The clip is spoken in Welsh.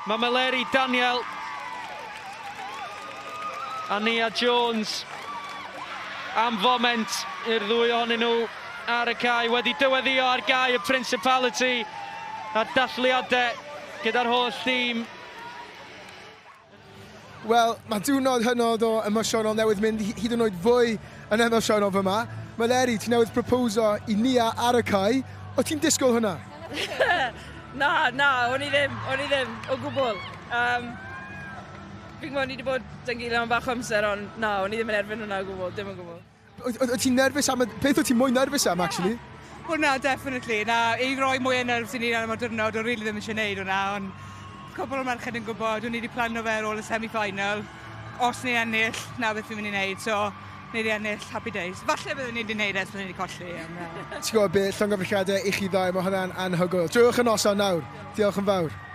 Mae Meleri Daniel a Nia Jones am foment i'r ddwy ohonyn nhw ar y cae wedi dyweddio ar gae y Principality a dathliadau gyda'r holl dîm. Wel, mae diwrnod hynod o emosiynol newydd mynd hyd yn oed fwy yn emosiynol fyma. Meleri, ti newydd proposo i Nia ar y cae. O ti'n disgwyl hwnna? Na, o'n i ddim, o'n i ddim, o gwbl. Fi'n gwybod ni wedi bod 'da'n gilydd am bach o amser, ond na, o'n i ddim yn erbyn hwnna o gwbl, dim o gwbl. O ti'n nerfus am y... Beth o ti'n mwy nerfus am, actually? Hwnna, definitely. Na, i roi mwy o nerves i ni am y diwrnod, o'n really ddim eisiau gwneud hwnna, ond cwpl o merched yn gwybod, o'n i wedi plano fe ar ôl y semi-final. Os ni ennill, na beth fi'n mynd i wneud, so ni wedi ennill, happy days. Falle byddwn ni wedi gwneud e os byddwn ni wedi colli. Ond, Ti'n gwybod beth, llongyfarchiadau i chi ddau, mae hwnna'n anhygoel. Joiwch y noson nawr. Diolch yn fawr.